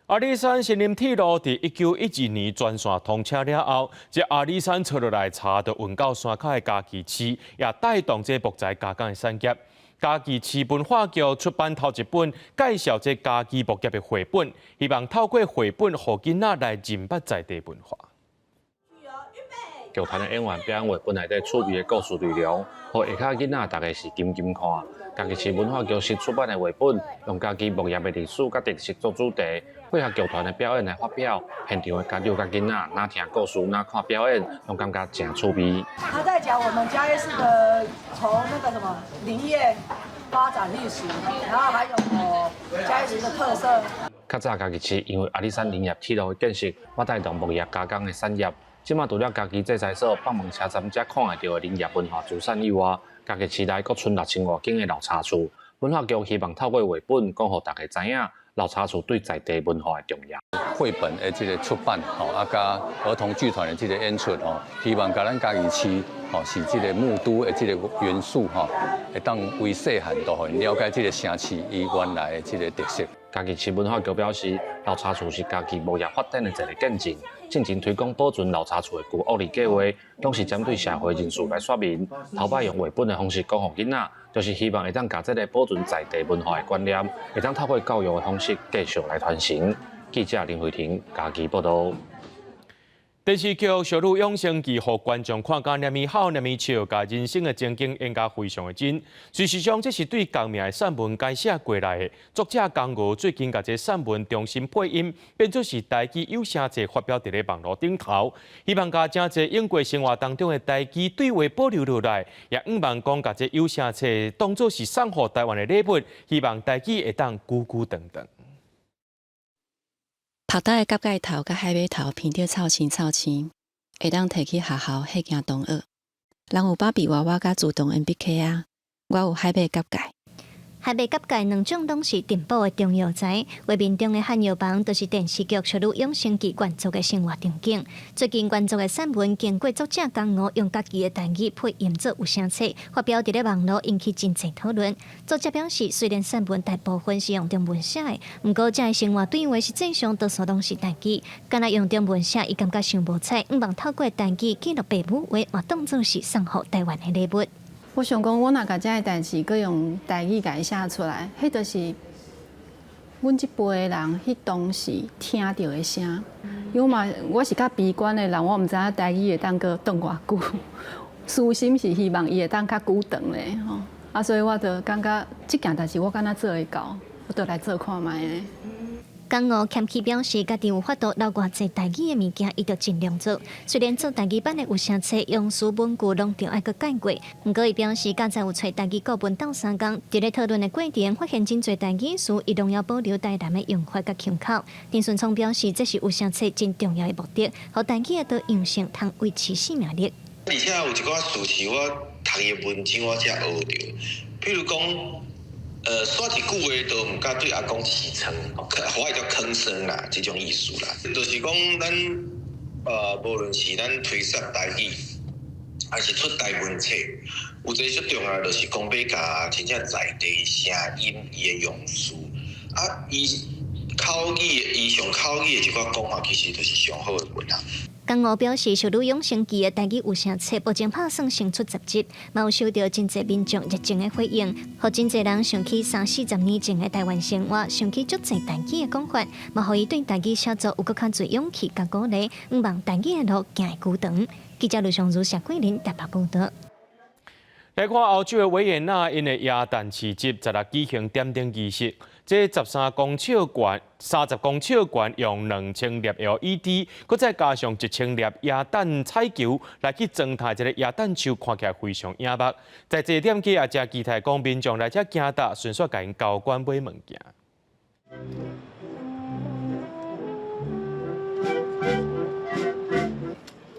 阿里山森林鐵路佇1912年全線通車了後，這阿里山採落來茶就運到山跤的嘉義市，也帶動這木材加工的產業。嘉義市文化局出版頭一本介紹這嘉義木業的繪本，希望透過繪本，予囡仔來認捌在地文化。劇團的演員表演繪本內底趣味的故事內容，予下跤囡仔逐家是緊緊看。嘉義市文化局新出版的繪本，用嘉義木業的歷史佮特色做主題，配合劇團的表演來發表。現場的家長佮囡仔，若聽故事，若看表演，攏感覺誠趣味。他在講我們嘉義市的從那個什麼林業發展歷史，然後還有嘉義市的特色。較早嘉義市因為阿里山林業鐵路的建設，嘛帶動木業加工的產業。這馬除了嘉義製材所、北門車站才看會著的林業文化資產以外，嘉義市內閣賰6000外間的老茶厝。文化局希望透過繪本，講予大家知影老茶厝對在地文化的重要。繪本的這个出版，吼，啊，佮兒童劇團的這个演出，吼，希望共咱嘉義市，吼，是這个木都的這个元素，吼，會當為細漢都予𪜶了解這个城市伊原來的這个特色。嘉義市文化局表示，老茶厝是嘉義木業發展的一个見證。進前推廣保存老茶厝的舊屋里計劃，攏是針對社會人士來說明。頭擺用繪本的方式講予囡仔，就是希望會當共這个保存在地文化的觀念，會當透過教育的方式繼續來傳承。記者林慧婷嘉義報導。電視劇《淑女養成記》予觀眾看甲連鞭哭連鞭笑，共人生的情景演甲非常的真。事實上，這是對仝名的散文改寫過來的。作者江娥最近共這散文重新配音，變做是台語有聲冊發表佇咧網路頂頭，希望共誠濟用過生活當中的台語對話保留落來，也向望講共這有聲冊當做是送予台灣的禮物，希望台語會當久久長長。曝焦的蛤蓋頭佮海馬頭鼻著臭腥臭腥，會當提去學校彼囝同學。人有芭比娃娃佮自動鉛筆盒仔，我有海馬蛤蓋。海馬蛤蓋兩種攏是珍寶的中藥材，畫面中的漢藥房就是電視劇《淑女養成記》原作的生活場景。最近原作的散文經過作者江娥用家己的台語配音做有聲冊，發表佇咧網路引起真濟討論。作者表示，雖然散文大部分是用中文寫的，毋過這个生活對話實際上多數攏是台語。敢若用中文寫，伊感覺傷無彩，向望透過台語記錄爸母話，嘛當做是送予台灣的禮物。我想講，我若共這个代誌，閣用台語共伊寫出來，彼就是阮這輩的人，彼當時聽著的聲。因為嘛，我是較悲觀的人，我毋知影台語會當閣長偌久。私心是希望伊會當較久長咧，吼。啊，所以我就感覺這件代誌我敢若做會到，我就來做看覓咧。江娥謙虛表示，家己有法度留偌濟台語的物件，伊就盡量做。雖然做台語版的有聲冊用詞文句攏著愛閣改過，毋過伊表示，較早有揣台語顧問鬥相共，佇咧討論的過程，發現真濟台語詞，伊攏要保留台南的用法佮腔口。陳順聰表示，這是有聲冊真重要的目的，予台語的多樣性通維持生命力。而且有一寡事是我讀伊的文章我才學著，譬如講。說一句話都毋敢對阿公起床，華語叫吭聲啦，這種意思啦。就是講咱無論是咱推捒台語，還是出台文冊，有一个最重要就是講欲共真正在地聲音伊的用詞。啊，伊口語，伊上口語的一寡講法，其實就是上好的文學。江吳表示，淑女養成記的台語有聲冊，目前拍算先出10集，嘛有收到真濟民眾熱情的回應，予真濟人想起三四十年前的台灣生活，想起足濟台語的講法，嘛予伊對台語寫作有閣較濟勇氣佮鼓勵，向望台語的路行會久長。記者盧尚如、謝桂林台北報導。來看歐洲的維也納，𪜶的耶誕市集十六舉行點燈儀式。這13公尺懸、30公尺懸，用2000粒 LED，閣再加上1000粒耶誕彩球來去裝飾這个耶誕樹，看起來非常穎目。在這店家也誠期待講民眾來遮行搭，順紲共𪜶交關買物件。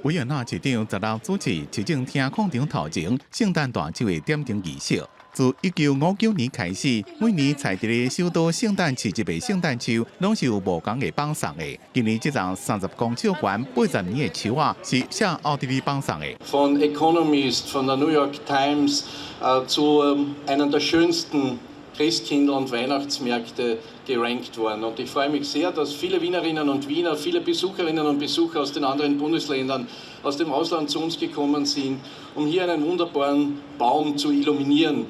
維也納市長十六主持市政廳廣場頭前聖誕大樹的點燈儀式。自1959年開始，每年採佇咧首都聖誕市集的聖誕樹，攏是有無仝的放送的。今年這叢30公尺懸、80米的樹仔，是寫奧地利放送的。 Von Economist, von der New York Times zu einen der schönsten Christkindl- und Weihnachtsmärkte gerankt worden. Und ich freue mich sehr, dass viele Wienerinnen und Wiener, viele Besucherinnen und Besucher aus den anderen Bundesländern, aus dem Ausland zu uns gekommen sind, um hier einen wunderbaren Baum zu illuminieren.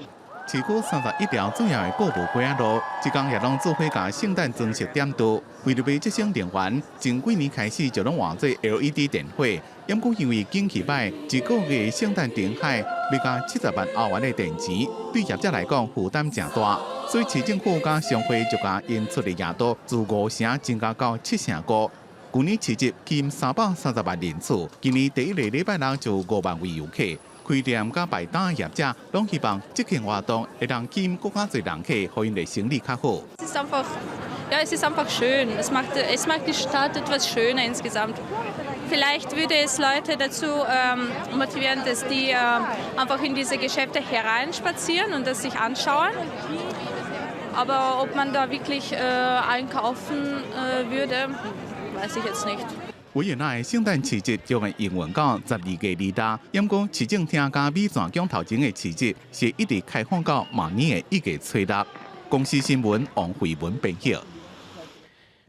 市區31條主要的購物街仔路，這工也攏做伙共聖誕裝飾點綴。為著欲節省電源，前幾年開始就攏換做 LED 電火。毋過因為景氣䆀，一個月聖誕燈海欲加70萬歐元的電錢，對業者來講負擔誠大。所以市政府佮商會就共𪜶出的額度自5成增加到7.5成。舊年市集吸引330萬人次，今年第一个禮拜六就有5萬位遊客。開店佮擺檔的業者攏希望這項活動會當吸引閣較濟人客，予𪜶的生意較好。 Es ist einfach, ja, es ist einfach schön. Es macht die Stadt etwas schöner insgesamt. Vielleicht würde es Leute dazu motivieren, dass die einfach in diese Geschäfte hereinspazieren und das sich anschauen. Aber ob man da wirklich einkaufen würde, weiß ich jetzt nicht. 維也納的聖誕市集將會營運到12月26，毋過市政廳佮美泉宮頭前的市集是一直開放到明年的1月初6。公視新聞王慧文編譯。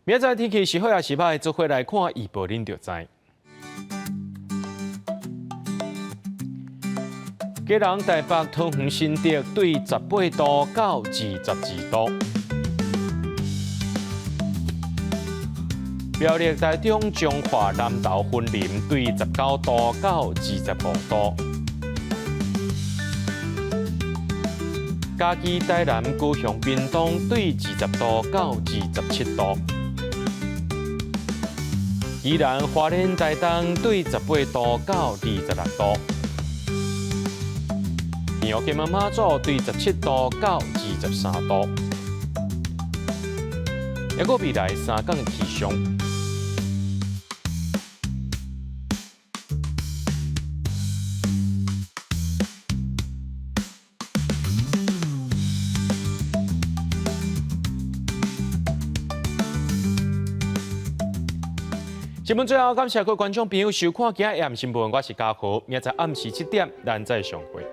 明仔載天氣是好抑是䆀，做伙來看預報，恁就知。基隆、台北、桃園、新竹對18度到22度。苗栗、台中、彰化、南投、雲林對19度到25度。嘉義、台南、高雄、屏東對20度到27度。宜蘭、花蓮、台東對18度到26度。澎湖、金門、馬祖對17度到23度。抑閣未來3工的氣象。新聞最後，感謝各位觀眾朋友收看今日新聞，我是嘉豪，明仔載暗時7點，咱再相會。